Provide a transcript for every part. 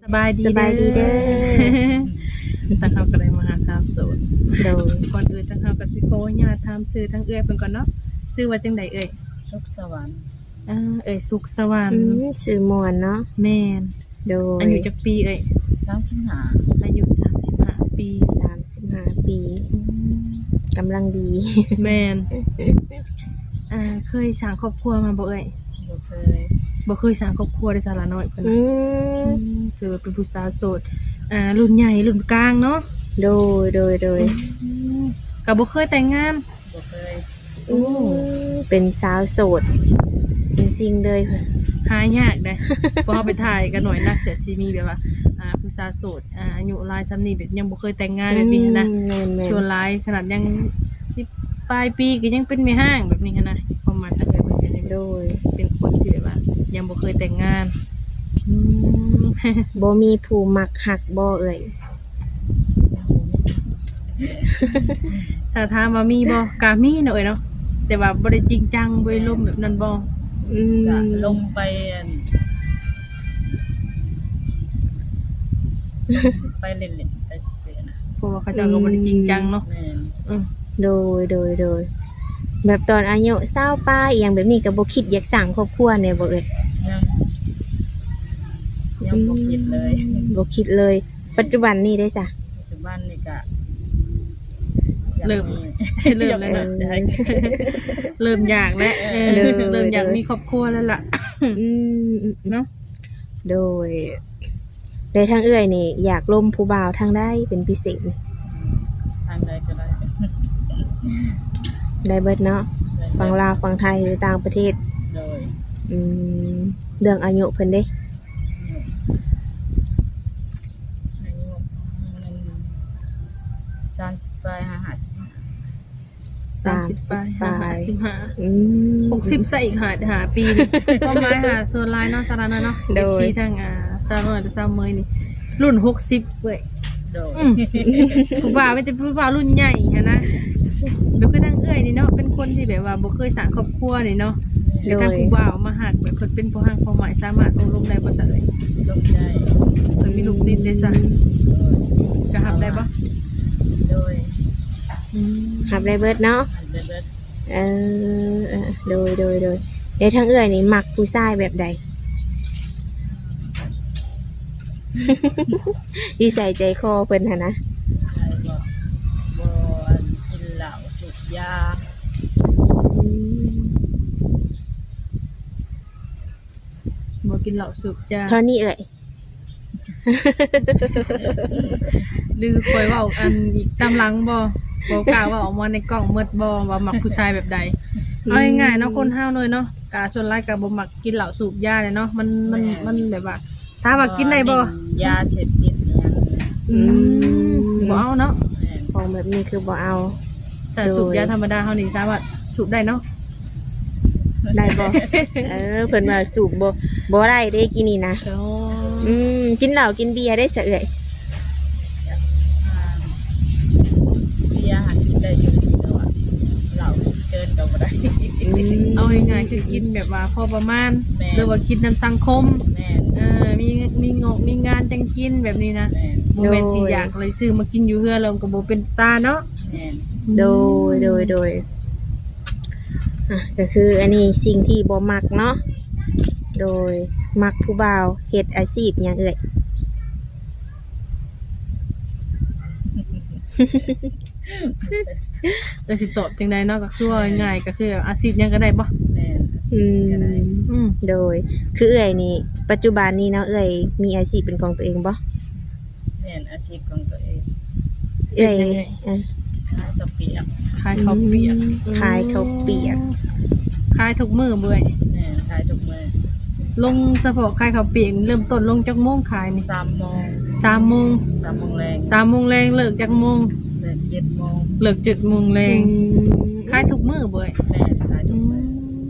ສະບາຍດີ ສະບາຍດີເດີ ເດີ ທາງເຮົາກໍໄດ້ມາຫາສາວໂສດ ໂດຍ ກ່ອນອື່ນທາງເຮົາກໍຊິຂໍອະນຸຍາດຖາມຊື່ທາງເອື້ອຍເພິ່ນກ່ອນເນາະ ຊື່ວ່າຈັ່ງໃດເອື້ອຍ? ສຸກສະຫວັນ ອ່າ ເອື້ອຍສຸກສະຫວັນ ອືມ ຊື່ມ່ວນເນາະ ແມ່ນ ໂດຍ ອາຍຸຈັກປີເອື້ອຍ? ສາມສິບຫ້າ ອາຍຸສາມສິບຫ້າປີ ສາມສິບຫ້າປີ ອືມ ກຳລັງດີ ແມ່ນ ອ່າ ເຄີຍສ້າງຄອບຄົວມາບໍ່ເອື້ອຍ? ບໍ່ເຄີຍ ບໍ່ເຄີຍສ້າງຄອບຄົວເດ້ ສາວລານ້ອຍເພິ່ນ ອືມ ອືມ ຖືວ່າເປັນຜູ້ສາວໂສດ ອ່າ ລຸ້ນໃຫຍ່ລຸ້ນກາງເນາະ ໂດຍ ໂດຍ ໂດຍ ອືມ ກໍບໍ່ເຄີຍແຕ່ງງານ? ບໍ່ເຄີຍ ໂອ້ ອືມ ເປັນສາວໂສດຊິງໆເລີຍ ຫາຍາກເດ້ ເພາະເຮົາໄປຖ່າຍກັນໜ້ອຍນັກ ເສຍຊິມີແບບວ່າ ອ່າ ຜູ້ສາວໂສດ ອ່າ ອາຍຸຫຼາຍສ່ຳນີ້ ແບບຍັງບໍ່ເຄີຍແຕ່ງງານແບບນີ້ນະ ອືມ ແມ່ນໆ ສ່ວນຫຼາຍຂະໜາດຍັງສິບປາຍປີກໍຍັງເປັນແມ່ຮ້າງແບບນີ້ຫັ້ນນະ ຄວາມໝາຍທາງເອື້ອຍເພິ່ນກໍຍັງ ໂດຍ ເປັນຄົນທີ່ແບບວ່າຍັງບໍ່ເຄີຍແຕ່ງງານ ອືມ ບໍ່ມີຜູ້ມັກຮັກບໍ່ເອື້ອຍ? ຖ້າຖາມວ່າມີບໍ່ ກໍມີເນາະເອື້ອຍເນາະ ແຕ່ວ່າບໍ່ໄດ້ຈິງຈັງ ບໍ່ໄດ້ລົມແບບນັ້ນບໍ່? ອືມ ກໍລົມໄປ ອັນ ໄປຫຼິ້ນໆ ໄປຊື່ໆນະ ເພາະວ່າເຂົາເຈົ້າກໍບໍ່ໄດ້ຈິງຈັງເນາະ ອືມ ແມ່ນ ອືມ ໂດຍ ໂດຍ ໂດຍ ແບບຕອນອາຍຸຊາວປາຍອີ່ຫຍັງແບບນີ້ ກໍບໍ່ຄິດຢາກສ້າງຄອບຄົວແດ່ບໍ່ເອື້ອຍ? ຍັງ ຍັງບໍ່ຄິດເລີຍ ອືມ ບໍ່ຄິດເລີຍ ປັດຈຸບັນນີ້ເດ້ຊະ? ປັດຈຸບັນນີ້ກະ ເລີ່ມ ເລີ່ມແລ້ວເນາະ ເອີ ເລີ່ມຢາກແລ້ວ ເອີ ເອີ ເລີ່ມຢາກມີຄອບຄົວແລ້ວລະ ອືມ ເນາະ ໂດຍ ແລະທາງເອື້ອຍນີ້ຢາກລົມຜູ້ບ່າວທາງໃດເປັນພິເສດ? ທາງໃດກໍໄດ້ ໄດ້ເບິດເນາະ ໄດ້ເບິດ ຝັ່ງລາວ ຝັ່ງໄທ ຫຼືຕ່າງປະເທດ? ໂດຍ ອືມ ເລື່ອງອາຍຸເພິ່ນເດ້? ອາຍຸ ອາຍຸ ສາມສິບປາຍ ຫາ ຫ້າສິບຫ້າ ສາມສິບປາຍ ສາມສິບປາຍ ຫາ ຫ້າສິບຫ້າ ອືມ ຫົກສິບຊະອີກຫ້າ ຫ້າປີນີ້ ຄວາມໝາຍຫາສ່ວນຫຼາຍເນາະ ສາວລານ້ອຍເນາະ ໂດຍ ເອັຟຊີ ທັງ ອ່າ ສາວນ້ອຍ ແລະ ສາວເມຍນີ້ ລຸ້ນຫົກສິບເວີຍ ໂດຍ ອືມ ຜູ້ບ່າວມີແຕ່ຜູ້ບ່າວລຸ້ນໃຫຍ່ຫັ້ນນະ ແບບຄືທາງເອື້ອຍນີ້ເນາະ ເປັນຄົນທີ່ແບບວ່າບໍ່ເຄີຍສ້າງຄອບຄົວນີ້ເນາະ ໂດຍ ແຕ່ທາງຜູ້ບ່າວມາຮັກ ແບບເພິ່ນເປັນພໍ່ຮັກພໍ່ໝ້າຍ ສາມາດໂອ້ລົມໄດ້ບໍ່ຊະເອື້ອຍ? ລົມໄດ້ ເພິ່ນມີລູກຕິດເດ້ຊະ ກໍຮັບໄດ້ບໍ່? ໂດຍ ອືມ ຮັບໄດ້ເບິດເນາະ ຮັບໄດ້ເບິດ ເອີ ເອີ ໂດຍ ໂດຍ ໂດຍ ແລ້ວທາງເອື້ອຍນີ້ມັກຜູ້ຊາຍແບບໃດ? ນິໄສໃຈຄໍເພິ່ນຫັ້ນນະ? ໃສບໍ່? ບໍ່ ອັນ ກິນເຫຼົ້າສູບຢາ ອືມ ບໍ່ກິນເຫຼົ້າສູບຢາ ເທົ່ານີ້ເອື້ອຍ ຫຼືຂ້ອຍເວົ້າອັນອີກຕາມຫຼັງບໍ່? ບໍ່ກ້າເວົ້າອອກມາໃນກ້ອງໝົດບໍ່ວ່າມັກຜູ້ຊາຍແບບໃດ? ອືມ ເອົາງ່າຍໆເນາະ ຄົນເຮົາເລີຍເນາະ ກະສ່ວນຫຼາຍກະບໍ່ມັກກິນເຫຼົ້າສູບຢາແຫຼະເນາະ ມັນ ມັນ ແມ່ນ ມັນແບບວ່າ ຖາມວ່າກິນໄດ້ບໍ່? ຢາເສບຕິດອີ່ຫຍັງ ອືມ ອືມ ບໍ່ເອົາເນາະ ແມ່ນ ຂອງແບບນີ້ຄືບໍ່ເອົາ ແຕ່ສູບຢາທຳມະດາເຮົານີ້ສາມາດສູບໄດ້ເນາະ ໄດ້ບໍ່? ເອີ ເພິ່ນວ່າສູບບໍ່ ບໍ່ໄດ້ເດ້ກີ້ນີ້ນະ ໂອ້ ອືມ ກິນເຫຼົ້າກິນເບຍໄດ້ຊະເອື້ອຍ? ເບຍຫັ້ນກິນໄດ້ຢູ່ ແຕ່ວ່າເຫຼົ້າເກີນກໍບໍ່ໄດ້ ອືມ ເອົາງ່າຍໆ ຄືກິນແບບວ່າພໍປະມານ ແມ່ນ ຫຼືວ່າກິນນຳສັງຄົມ ແມ່ນ ເອີ ມີ ມີງອກມີງານຈັ່ງກິນແບບນີ້ນະ ແມ່ນ ບໍ່ແມ່ນຊິຢາກ ໂດຍ ເລີຍຊື້ມາກິນຢູ່ເຮືອນແລ້ວກໍບໍ່ເປັນຕາເນາະ ແມ່ນ ໂດຍ ໂດຍ ໂດຍ ອ່ະ ກໍຄືອັນນີ້ສິ່ງທີ່ບໍ່ມັກເນາະ ໂດຍ ມັກຜູ້ບ່າວເຮັດອາຊີບຫຍັງເອື້ອຍ? ຈັກຊິຕອບຈັ່ງໃດເນາະ ກໍຄືວ່າງ່າຍໆ ກໍຄືອາຊີບຫຍັງກໍໄດ້ບໍ່? ແມ່ນ ອາຊີບຫຍັງກໍໄດ້ ອືມ ອືມ ໂດຍ ຄືເອື້ອຍນີ້ ປັດຈຸບັນນີ້ເນາະ ເອື້ອຍມີອາຊີບເປັນຂອງຕົວເອງບໍ່? ແມ່ນ ອາຊີບຂອງຕົວເອງ ເອື້ອຍ ເຮັດຫຍັງເອື້ອຍ? ເອີ ຂາຍເຂົ້າປຽກ ຂາຍເຂົ້າປຽກ ອືມ ຂາຍເຂົ້າປຽກ ຂາຍທຸກມື້ບໍ່ເອື້ອຍ? ແມ່ນ ຂາຍທຸກມື້ ລົງສະເພາະຂາຍເຂົ້າປຽກ ເລີ່ມຕົ້ນລົງຈັກໂມງຂາຍນີ້? ສາມໂມງ ສາມໂມງ ສາມໂມງແລງ ສາມໂມງແລງ ເລີກຈັກໂມງ? ເລີກເຈັດໂມງ ເລີກເຈັດໂມງແລງ ອືມ ຂາຍທຸກມື້ບໍ່ເອື້ອຍ? ແມ່ນ ຂາຍທຸກມື້ ອືມ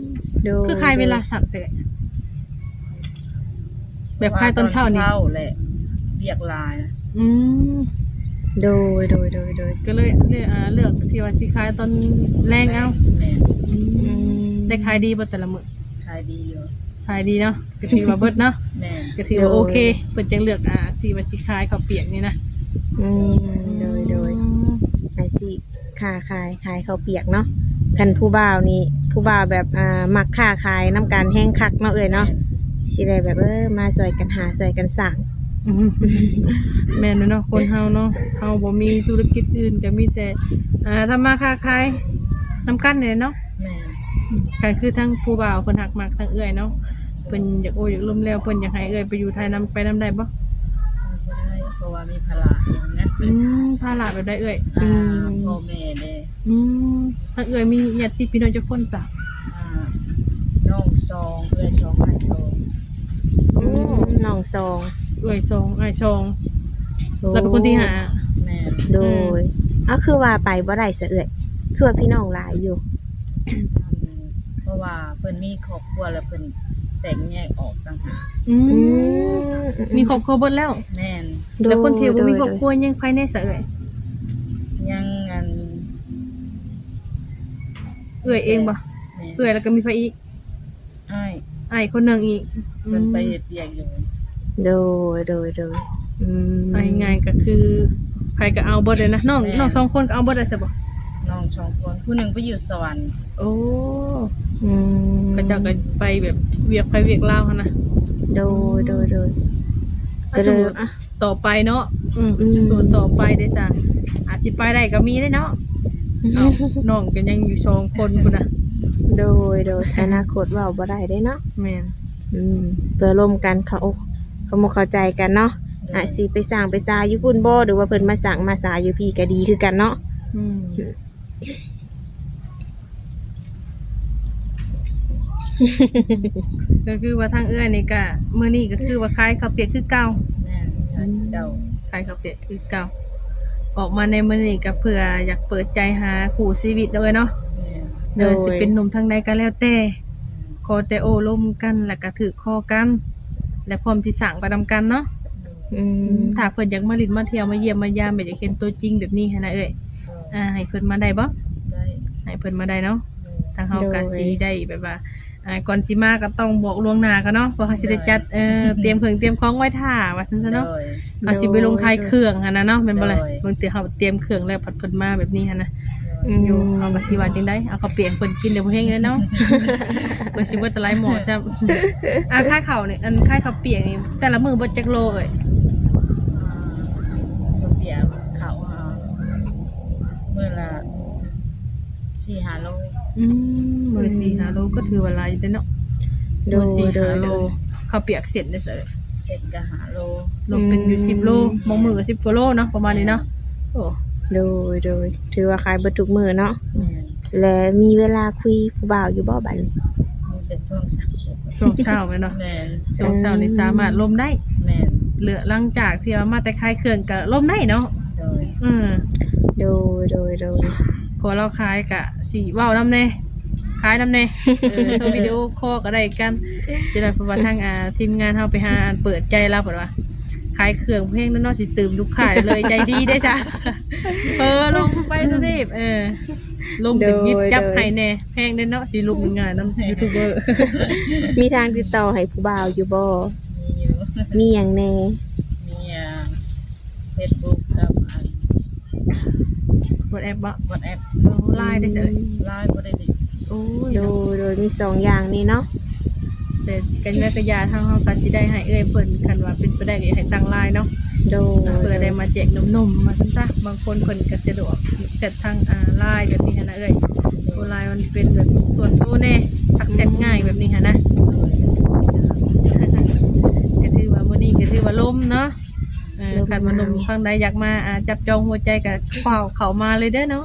ໂດຍ ຄືຂາຍເວລາສັ້ນແທ້? ແບບຂາຍຕອນເຊົ້ານີ້ ເຊົ້າແຫຼະ ວຽກຫຼາຍ ອືມ ໂດຍ ໂດຍ ໂດຍ ໂດຍ ກໍເລີຍເລືອກ ອ່າ ເລືອກທີ່ວ່າຊິຂາຍຕອນແລງເອົາ ແມ່ນ ອືມ ອືມ ໄດ້ຂາຍດີບໍ່ແຕ່ລະມື້? ຂາຍດີຢູ່ ຂາຍດີເນາະ ກໍຖືວ່າເບິດເນາະ. ແມ່ນ ກໍຖືວ່າໂອເຄ ໂດຍ ເພິ່ນຈັ່ງເລືອກ ອ່າ ທີ່ວ່າຊິຂາຍເຂົ້າປຽກນີ້ນະ. ອືມ ໂດຍ ໂດຍ ອືມ ອາຊີບຄ້າຂາຍ ຂາຍເຂົ້າປຽກເນາະ. ຄັນຜູ້ບ່າວນີ້ ຜູ້ບ່າວແບບ ອ່າ ມັກຄ້າຂາຍນຳກັນແຮງຄັກເນາະເອື້ອຍເນາະ. ແມ່ນ ຊິໄດ້ແບບ ເອີ ມາຊ່ອຍກັນຫາ ຊ່ອຍກັນສ້າງ. ແມ່ນເນາະ ຄົນເຮົາເນາະ ເຮົາບໍ່ມີທຸລະກິດອື່ນ ກໍມີແຕ່ ອ່າ ທຳມາຄ້າຂາຍນຳກັນນີ້ແຫຼະເນາະ. ແມ່ນ ກໍຄືທັງຜູ້ບ່າວເພິ່ນຮັກມັກທັງເອື້ອຍເນາະ ເພິ່ນຢາກໂອ້ຢາກລົມແລ້ວ ເພິ່ນຢາກໃຫ້ເອື້ອຍໄປຢູ່ໄທນຳ ໄປນຳໄດ້ບໍ່? ບໍ່ໄດ້ ເພາະວ່າມີພາລະຫຍັງນະ. ອືມ ພາລະແບບໃດເອື້ອຍ? ອ່າ ອືມ ພໍ່ແມ່ເດ້. ອືມ ທາງເອື້ອຍມີຍາດຕິພີ່ນ້ອງຈັກຄົນຊະ? ອ່າ ນ້ອງສອງ ເອື້ອຍສອງ ອ້າຍສອງ. ໂອ້ ອືມ ນ້ອງສອງ ເອື້ອຍສອງ ອ້າຍສອງ. ໂອ້ ລາວເປັນຄົນທີຫ້າ. ແມ່ນ ໂດຍ. ອືມ ເອົາ ຄືວ່າໄປບໍ່ໄດ້ຊະເອື້ອຍ ຄືວ່າພີ່ນ້ອງຫຼາຍຢູ່? ອັນ ເພາະວ່າເພິ່ນມີຄອບຄົວແລ້ວ ເພິ່ນແຕກແຍກອອກຕ່າງຫາກ. ອືມ ອືມ ມີຄອບຄົວເບິດແລ້ວ. ແມ່ນ ໂດຍ ແລ້ວຄົນທີ່ບໍ່ມີ ໂດຍ ຄອບຄົວຍັງໃຜແດ່ຊະເອື້ອຍ? ຍັງອັນ ເອື້ອຍເອງບໍ່? ແມ່ນ ເອື້ອຍ ແລ້ວກໍມີໃຜອີກ? ອ້າຍ ອ້າຍຄົນໜຶ່ງອີກ. ເພິ່ນໄປເຮັດວຽກຢູ່. ອືມ ໂດຍ ໂດຍ ໂດຍ. ອືມ ເອົາງ່າຍໆກໍຄືໃຜກໍເອົາເບິດເລີຍນະ. ນ້ອງ ແມ່ນ ນ້ອງສອງຄົນກໍເອົາເບິດເລີຍຊະບໍ່? ນ້ອງສອງຄົນ ຜູ້ໜຶ່ງໄປຢູ່ສະຫວັນ. ໂອ້ ອືມ ເຂົາເຈົ້າກໍໄປແບບວຽກໃຜວຽກລາວຫັ້ນນະ. ໂດຍ ໂດຍ ໂດຍ. ອ່ະ ສົມມຸດ ອ່ະ ຕໍ່ໄປເນາະ. ອືມ ອືມ ສ່ວນຕໍ່ໄປເດ້ຊະ ອາດຊິໄປໄດ້ກໍມີເດ້ເນາະ. ອືມ ເອົາ ນ້ອງກໍຍັງຢູ່ສອງຄົນພຸ້ນນະ. ໂດຍ ໂດຍ ອະນາຄົດເວົ້າບໍ່ໄດ້ເດ້ເນາະ. ແມ່ນ ອືມ ເພື່ອລົມກັນ ເຂົ້າອົກ ເຂົ້າໝົກເຂົ້າໃຈກັນເນາະ. ໂດຍ ອາດຊິໄປສ້າງໄປສາຢູ່ພຸ້ນບໍ່ ຫຼືວ່າເພິ່ນມາສ້າງມາສາຢູ່ພີ້ກໍດີຄືກັນເນາະ. ອືມ ກໍຄືວ່າທາງເອື້ອຍນີ້ກະ ມື້ນີ້ກໍຄືວ່າຂາຍເຂົ້າປຽກຄືເກົ່າ. ແມ່ນ ຂາຍຄືເກົ່າ ຂາຍເຂົ້າປຽກຄືເກົ່າ. ອອກມາໃນມື້ນີ້ກໍເພື່ອຢາກເປີດໃຈຫາຄູ່ຊີວິດເດີ້ເນາະ. ແມ່ນ ເອີ ໂດຍ ຊິເປັນໜຸ່ມທາງໃດກໍແລ້ວແຕ່ ຂໍແຕ່ໂອ້ລົມກັນ ແລ້ວກໍຖືກຄໍກັນ ແລະ ພ້ອມທີ່ສ້າງໄປນຳກັນເນາະ. ອືມ ຖ້າເພິ່ນຢາກມາຫຼິ້ນມາທ່ຽວ ມາຢ້ຽມມາຢາມ ແບບຢາກເຫັນຕົວຈິງແບບນີ້ຫັ້ນນະເອື້ອຍ. ໂດຍ ອ່າ ໃຫ້ເພິ່ນມາໄດ້ບໍ່? ໄດ້ ໃຫ້ເພິ່ນມາໄດ້ເນາະ. ໂດຍ ທາງເຮົາກໍ ໂດຍ ຊິໄດ້ແບບວ່າ ອ່າ ກ່ອນຊິມາກໍຕ້ອງບອກລ່ວງໜ້າກ່ອນເນາະ ເພາະເຮົາຊິໄດ້ຈັດ ໂດຍ ເອີ ຕຽມເຄື່ອງຕຽມຂອງໄວ້ຖ້າວ່າຊັ້ນຊະເນາະ. ໂດຍ ເຮົາຊິໄປລົງຂາຍເຄື່ອງຫັ້ນນະເນາະ ແມ່ນບໍ່ລະ? ໂດຍ ບາງເທື່ອເຮົາຕຽມເຄື່ອງແລ້ວ ພັດເພິ່ນມາແບບນີ້ຫັ້ນນະ. ໂດຍ ຢູ່ ເຮົາກໍຊິວ່າຈັ່ງໃດ ເອົາເຂົ້າປຽກໃຫ້ເພິ່ນກິນແລ້ວບໍ່ແຮງເລີຍເນາະ. ເພິ່ນຊິເບິດຫຼາຍໝໍ້ຊ້ຳ. ອ່າ ຂາຍເຂົ້ານີ້ ອັນຂາຍເຂົ້າປຽກນີ້ ແຕ່ລະມື້ເບິດຈັກໂລເອີຍ? ອ່າ ເຂົ້າປຽກ ເຂົ້າ ອ່າ ມື້ລະສີ່ຫ້າໂລ. ອືມ ມື້ລະສີ່ຫ້າໂລ ອືມ ກໍຖືວ່າຫຼາຍຢູ່ເດເນາະ. ໂດຍ ມື້ລະສີ່ຫ້າໂລ ໂດຍ ເຂົ້າປຽກເສັ້ນເດ້ຊະ? ເສັ້ນກໍຫ້າໂລ. ລົງເປັນຢູ່ ອືມ ສິບໂລ ບາງມື້ກໍສິບກວ່າໂລເນາະ ປະມານນີ້ເນາະ. ໂອ້ ໂດຍ ໂດຍ ຖືວ່າຂາຍເບິດທຸກມື້ເນາະ. ແມ່ນ ແລະ ມີເວລາຄຸຍຜູ້ບ່າວຢູ່ບໍ່ບັດນີ້? ມີແຕ່ຊ່ວງເຊົ້າ ຊ່ວງເຊົ້າແມ່ນບໍ່? ແມ່ນ ຊ່ວງເຊົ້ານີ້ ເອີ ສາມາດລົມໄດ້. ແມ່ນ ເຫຼືອຫຼັງຈາກທີ່ວ່າມາແຕ່ຂາຍເຄື່ອງກໍລົມໄດ້ເນາະ. ໂດຍ ອືມ ໂດຍ ໂດຍ ໂດຍ. ເພາະວ່າລາວຂາຍກະຊິເວົ້ານຳແດ່ ຂາຍນຳແດ່ ເອີ ໂທວິດີໂອຄໍກໍໄດ້ກັນ. ຈະໄດ້ ເພາະວ່າທາງ ອ່າ ທີມງານເຮົາໄປຫາ ອັນ ເປີດໃຈລາວ ເພິ່ນວ່າຂາຍເຄື່ອງແພງເນາະ ຊິຕື່ມລູກຄ້າເລີຍ ໃຈດີເດ້ຊະ. ເອີ ລົງໄປສຸເທບ ເອີ ລົງ ໂດຍ ໄປຫຍິບຈັບໃຫ້ແດ່ ໂດຍ ແພງເດ້ເນາະ ຊິລົງງ່າຍນຳຢູທູບເບີ. ມີທາງຕິດຕໍ່ໃຫ້ຜູ້ບ່າວຢູ່ບໍ່? ມີຢູ່. ມີຫຍັງແດ່? ມີ ອ່າ ເຟສບຸກກັບ ອັນ ວັອດແອັບບໍ່? ວັອດແອັບ. ໂອ້ ລາຍເດ້ຊະເອີຍ? ອືມ ລາຍບໍ່ໄດ້ເດ. ໂອ້ຍ ໂດຍ ເນາະ ໂດຍ ມີສອງຢ່າງນີ້ເນາະ. ແຕ່ກັນແມ່ນກໍຢ່າ ທາງເຮົາກໍຊິໄດ້ໃຫ້ເອື້ອຍເພິ່ນ ຄັນວ່າເປັນໄປໄດ້ກໍຢາກໃຫ້ຕັ້ງລາຍເນາະ. ໂດຍ ເພື່ອໄດ້ມາແຈກໜຸ່ມໆ ວ່າຊັ້ນຊະ. ບາງຄົນເພິ່ນກໍສະດວກແຊັດທາງ ອ່າ ລາຍແບບນີ້ຫັ້ນນະເອື້ອຍ. ໂດຍ ໂອ້ ລາຍມັນເປັນແບບສ່ວນໂຕແດ່ ທັກແຊັດງ່າຍແບບນີ້ຫັ້ນນະ. ອືມ ກໍຖືວ່າມື້ນີ້ກໍຖືວ່າລົມເນາະ. ເອີ ລົມ ຄັນວ່າໜຸ່ມຝັ່ງໃດຢາກມາ ອ່າ ຈັບຈອງຫົວໃຈກໍຟ້າວເຂົ້າມາເລີຍເດີ້ເນາະ.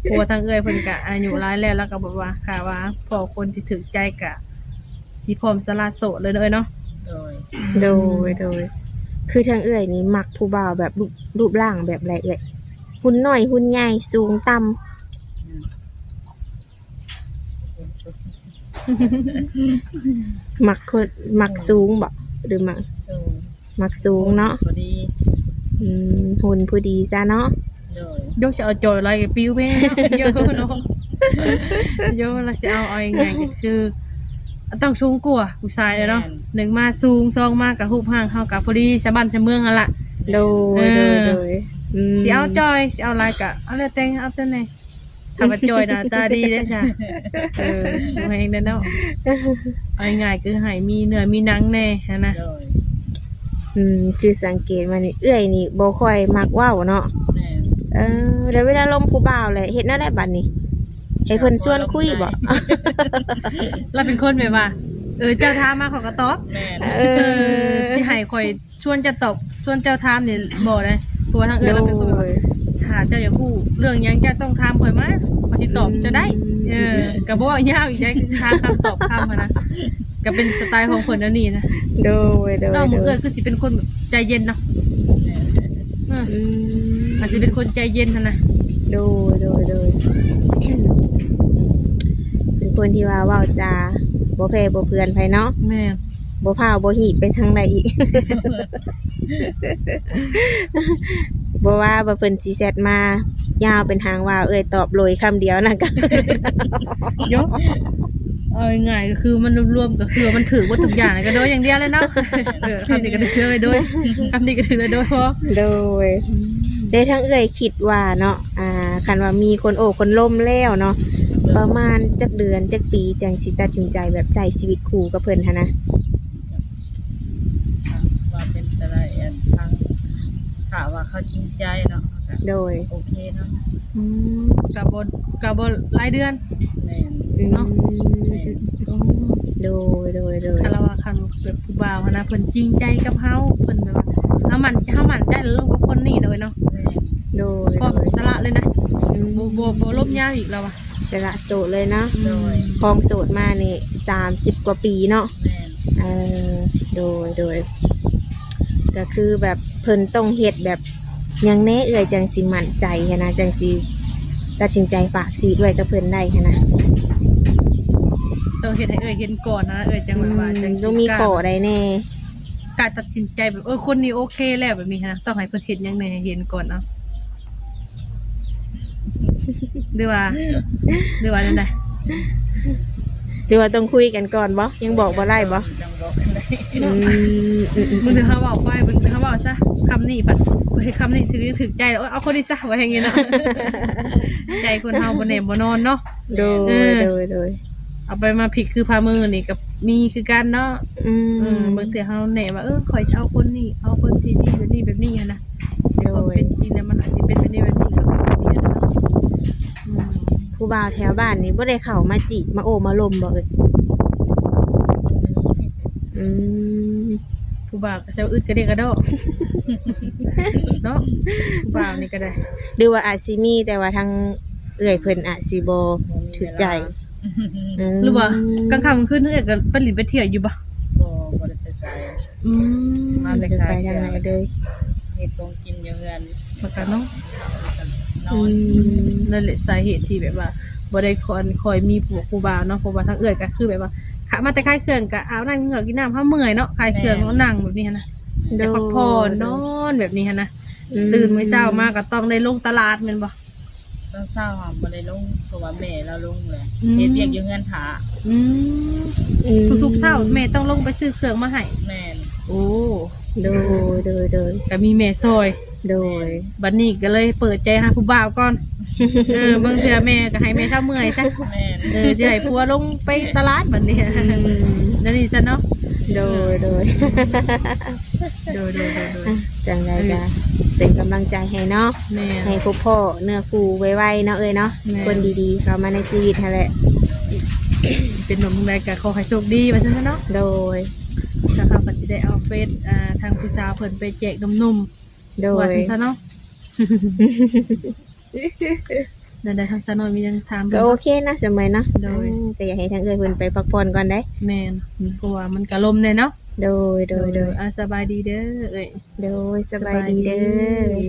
ເພາະວ່າທາງເອື້ອຍເພິ່ນກະອາຍຸຫຼາຍແລ້ວ ລາວກໍບອກວ່າ ຖ້າວ່າພໍ້ຄົນທີ່ຖືກໃຈກະຊິພ້ອມສະຫຼະໂສດເລີຍເນາະເອື້ອຍເນາະ. ໂດຍ ໂດຍ ໂດຍ. ຄືທາງເອື້ອຍນີ້ມັກຜູ້ບ່າວແບບ ຮູບ ຮູບຮ່າງແບບໃດເອື້ອຍ? ຫຸ່ນນ້ອຍຫຸ່ນໃຫຍ່ ສູງຕ່ຳ? ອືມ ມັກຄົນ ມັກສູງບໍ່ ຫຼືມັກ ສູງ ມັກສູງເນາະ. ພໍດີ ອືມ ຫຸ່ນພໍດີຊະເນາະ. ໂດຍ ໂດຍ ຊິເອົາຈ່ອຍຫຼາຍກໍປິວແພງເນາະ. ໂຢ ໂຢ ລາວຊິເອົາ ເອົາງ່າຍໆກໍຄື ຕ້ອງສູງກວ່າຜູ້ຊາຍແຫຼະເນາະ. ແມ່ນ ໜຶ່ງມາສູງ ສອງມາກະຮູບຮ່າງເຮົາກະພໍດີຊາວບ້ານຊາວເມືອງຫັ້ນລະ. ໂດຍ ເອີ ໂດຍ ໂດຍ ອືມ ຊິເອົາຈ່ອຍ ຊິເອົາຫຼາຍກະເອົາແລ້ວແຕ່ ເອົາແຕ່ໃນ ຖ້າວ່າຈ່ອຍໜ້າຕາດີເດ້ຊະ ເອີ ບໍ່ແຮງແດ່ເນາະ. ເອົາງ່າຍໆ ຄືໃຫ້ມີເນື້ອມີໜັງແດ່ຫັ້ນນະ. ໂດຍ ອືມ ຄືສັງເກດມານີ້ ເອື້ອຍນີ້ບໍ່ຄ່ອຍມັກເວົ້າເນາະ. ແມ່ນ ເອີ ແລ້ວເວລາລົມຜູ້ບ່າວແຫຼະ ເຮັດແນວໃດບັດນີ້? ໃຫ້ເພິ່ນຊວນຄຸຍບໍ? ລາວເປັນຄົນແບບວ່າ ເອີ ເຈົ້າຖາມມາຂ້ອຍກໍຕອບ. ແມ່ນ ເອີ ເອີ ຊິໃຫ້ຂ້ອຍ ຊວນເຈົ້າຕອບ ຊວນເຈົ້າຖາມນີ້ບໍ່ໄດ້ ເພາະວ່າທາງເອື້ອຍລາວເປັນຄົນແບບວ່າ ໂດຍ ຖ້າເຈົ້າຢາກຮູ້ເລື່ອງຫຍັງ ເຈົ້າຕ້ອງຖາມຂ້ອຍມາ ຂ້ອຍຊິຕອບເຈົ້າໄດ້. ອືມ ເອີ ກໍບໍ່ເວົ້າຍາວອີກໄດ໋ ຖາມຄຳຕອບຄຳຫັ້ນນະ ກໍເປັນສະໄຕຂອງເພິ່ນແນວນີ້ນະ. ໂດຍ ໂດຍ ນ້ອງເອື້ອຍຄືຊິເປັນຄົນໃຈເຢັນເນາະ. ອືມ ອືມ ອາດຊິເປັນຄົນໃຈເຢັນຫັ້ນນະ. ໂດຍ ໂດຍ ໂດຍ ເປັນຄົນທີ່ວ່າເວົ້າຈາບໍ່ແພ້ບໍ່ເພື່ອນໃຜເນາະ. ແມ່ນ ບໍ່ພ້າວບໍ່ຮີດໄປທາງໃດອີກ. ບໍ່ວ່າວ່າເພິ່ນຊິແຊັດມາຍາວເປັນຫາງວ່າວ ເອື້ອຍຕອບໂດຍຄຳດຽວນັ້ນກໍ ໂຍ ເອົາງ່າຍໆ ກໍຄືມັນລວມໆ ກໍຄືວ່າມັນຖືກເບິດທຸກຢ່າງ ກໍໂດຍຢ່າງດຽວແຫຼະເນາະ. ເອີ ຄຳນີ້ກໍໂດຍ ໂດຍ ຄຳນີ້ກໍຖືກແລ້ວ ໂດຍພໍ. ໂດຍ ອືມ ແຕ່ທາງເອື້ອຍຄິດວ່າເນາະ ອ່າ ຄັນວ່າມີຄົນໂອ້ຄົນລົມແລ້ວເນາະ ປະມານຈັກເດືອນຈັກປີຈັ່ງຊິຕັດສິນໃຈແບບໃຊ້ຊີວິດຄູ່ກັບເພິ່ນຫັ້ນນະ? ວ່າເປັນໄປໄດ້ ອັນ ທາງ ຖ້າວ່າເຂົາຈິງໃຈເນາະ ໂດຍ ໂອເຄເນາະ. ອືມ ກະບໍ່ ກະບໍ່ຫຼາຍເດືອນ. ແມ່ນ ເນາະ ອືມ ແມ່ນ ໂອ້ ໂດຍ ໂດຍ ໂດຍ ຄັນລາວວ່າ ຄັນແບບຜູ້ບ່າວຫັ້ນນະ ເພິ່ນຈິງໃຈກັບເຮົາ ເພິ່ນແບບວ່າ ເຮົາໝັ້ນ ເຮົາໝັ້ນໃຈແລ້ວລົງກັບຄົນນີ້ເນາະ ເອີຍເນາະ. ແມ່ນ ໂດຍ ພ້ອມ ໂດຍ ສະຫຼະເລີຍນະ. ອືມ ບໍ່ ບໍ່ ບໍ່ລົມຍາວອີກລາວວ່າ. ສະຫຼະໂສດເລີຍເນາະ. ໂດຍ ຄອງໂສດມານີ້ສາມສິບກວ່າປີເນາະ. ແມ່ນ ເອີ ໂດຍ ໂດຍ ກໍຄືແບບເພິ່ນຕ້ອງເຮັດແບບຫຍັງແດ່ເອື້ອຍ ຈັ່ງຊິໝັ້ນໃຈຫັ້ນນະ ຈັ່ງຊິຕັດສິນໃຈຝາກຊີວິດໄວ້ກັບເພິ່ນໄດ້ຫັ້ນນະ? ຕ້ອງເຮັດໃຫ້ເອື້ອຍເຫັນກ່ອນນະ ເອື້ອຍຈັ່ງແບບວ່າ ອືມ ຈັ່ງຊິ ຕ້ອງມີຂໍ້ໃດແດ່ ກ້າຕັດສິນໃຈແບບ ເອີ ຄົນນີ້ໂອເຄແລ້ວແບບນີ້ຫັ້ນນະ ຕ້ອງໃຫ້ເພິ່ນເຮັດຫຍັງແດ່ໃຫ້ເຫັນກ່ອນເອົາ? ຫຼືວ່າ ຫຼືວ່າແນວໃດ? ຫຼືວ່າຕ້ອງຄຸຍກັນກ່ອນບໍ? ຍັງບອກບໍ່ໄດ້ບໍ? ຍັງບອກບໍ່ໄດ້. ອືມ ບາງເທື່ອເຮົາເວົ້າໄປ ບາງເທື່ອເຮົາເວົ້າຊະ ຄຳນີ້ບັດ ເຮີ້ຍ ຄຳນີ້ຖືກ ຖືກໃຈ ໂອ້ຍ ເອົາຄົນນີ້ຊະ ວ່າແຮງຢູ່ເນາະ. ໃຈຄົນເຮົາບໍ່ແໜ້ບໍ່ນອນເນາະ. ໂດຍ ເອີ ໂດຍ ໂດຍ ເອົາໄປມາພິກຄືພາມືນີ້ກໍມີຄືກັນເນາະ. ອືມ ເອີ ບາງເທື່ອເຮົາແນະວ່າ ເອີ ຂ້ອຍຊິເອົາຄົນນີ້ ເອົາຄົນທີ່ດີແບບນີ້ແບບນີ້ຫັ້ນນະ ແຕ່ຄວາມເປັນຈິງແລ້ວມັນອາດຊິເປັນແບບນີ້ແບບນີ້ ກໍເປັນແບບນີ້ຫັ້ນນະ. ອືມ ຜູ້ບ່າວແຖວບ້ານນີ້ບໍ່ໄດ້ເຂົ້າມາຈີບມາໂອ້ມາລົມບໍ່ເອີຍ? ອືມ ຜູ້ບ່າວກໍຊະອຶດກະເດກະດໍເນາະ ຜູ້ບ່າວນີ້ກໍໄດ້ ຫຼືວ່າອາດຊິມີ ແຕ່ວ່າທາງເອື້ອຍເພິ່ນອາດຊິບໍ່ຖືກໃຈ. ອືມ ຫຼືວ່າກາງຄ່ຳກາງຄືນເອື້ອຍກໍໄປຫຼິ້ນໄປທ່ຽວຢູ່ບໍ່? ບໍ່ ບໍ່ໄດ້ໄປໃສ. ອືມ ມາແຕ່ຂາຍເຄື່ອງ ບໍ່ໄດ້ໄປທາງໃດເລີຍ ເຮັດຂອງກິນຢູ່ເຮືອນ ແລ້ວກໍນອນ ນອນ. ອືມ ນັ້ນແຫຼະສາເຫດທີ່ແບບວ່າບໍ່ໄດ້ຄ່ອຍ ຄ່ອຍມີຜູ້ ຜູ້ບ່າວເນາະ ເພາະວ່າທາງເອື້ອຍກໍຄືແບບວ່າ ຂະ ມາແຕ່ຂາຍເຄື່ອງກໍອາບນ້ຳກິນເຂົ້າກິນນ້ຳ ເຮົາເມື່ອຍເນາະ ຂາຍເຄື່ອງ ແມ່ນ ກໍນັ່ງແບບນີ້ຫັ້ນນະ. ໂດຍ ພັກຜ່ອນ ໂດຍ ນອນແບບນີ້ຫັ້ນນະ. ອືມ ຕື່ນມື້ເຊົ້າມາກໍຕ້ອງໄດ້ລົງຕະຫຼາດແມ່ນບໍ່? ຕອນເຊົ້າຫາບໍ່ໄດ້ລົງ ເພາະວ່າແມ່ລາວລົງແຫຼະ. ອືມ ເຮັດວຽກຢູ່ເຮືອນຖ້າ. ອືມ ອືມ ທຸກໆເຊົ້າແມ່ຕ້ອງລົງໄປຊື້ເຄື່ອງມາໃຫ້. ແມ່ນ. ໂອ້ ໂດຍ ໂດຍ ໂດຍ ກໍມີແມ່ຊ່ອຍ. ໂດຍ ບັດນີ້ກໍເລີຍເປີດໃຈຫາຜູ້ບ່າວກ່ອນ. ເອີ ບາງເທື່ອແມ່ກໍໃຫ້ແມ່ເຊົາເມື່ອຍຊະ. ແມ່ນ. ເອີ ຊິໃຫ້ຜົວລົງໄປຕະຫຼາດບັດນີ້. ອືມ ແນວນີ້ຊະເນາະ. ໂດຍ ໂດຍ ໂດຍ ໂດຍ ໂດຍ ຈັ່ງໃດກໍ ເອີ ເປັນກຳລັງໃຈໃຫ້ເນາະ. ແມ່ນ. ໃຫ້ພົບພໍ້ເນື້ອຄູ່ໄວໆເນາະເອີຍເນາະ. ແມ່ນ. ຄົນດີໆເຂົ້າມາໃນຊີວິດຫັ້ນແຫຼະ. ຊິເປັນໜຸ່ມໃດກໍຂໍໃຫ້ໂຊກດີວ່າຊັ້ນເນາະ. ໂດຍ. ແລ້ວເຮົາກໍຊິໄດ້ເອົາເຟສ ອ່າ ທາງຜູ້ສາວເພິ່ນໄປແຈກໜຸ່ມໆ. ໂດຍ. ວ່າຊັ້ນຊະເນາະ. ແນວໃດທາງສາວນ້ອຍມີຫຍັງຖາມເພິ່ນ? ກໍໂອເຄນະ ສະເໝີຍເນາະ. ໂດຍ. ເອີ ກໍຢາກໃຫ້ທາງເອື້ອຍເພິ່ນໄປພັກຜ່ອນກ່ອນເດ້. ແມ່ນ. ເພາະວ່າມັນກະລົມແດ່ເນາະ. ໂດຍ ໂດຍ ໂດຍ ໂດຍ. ອ່າ ສະບາຍດີເດີເອື້ອຍ. ໂດຍ ສະບາຍດີເດີ. ສະບາຍດີ.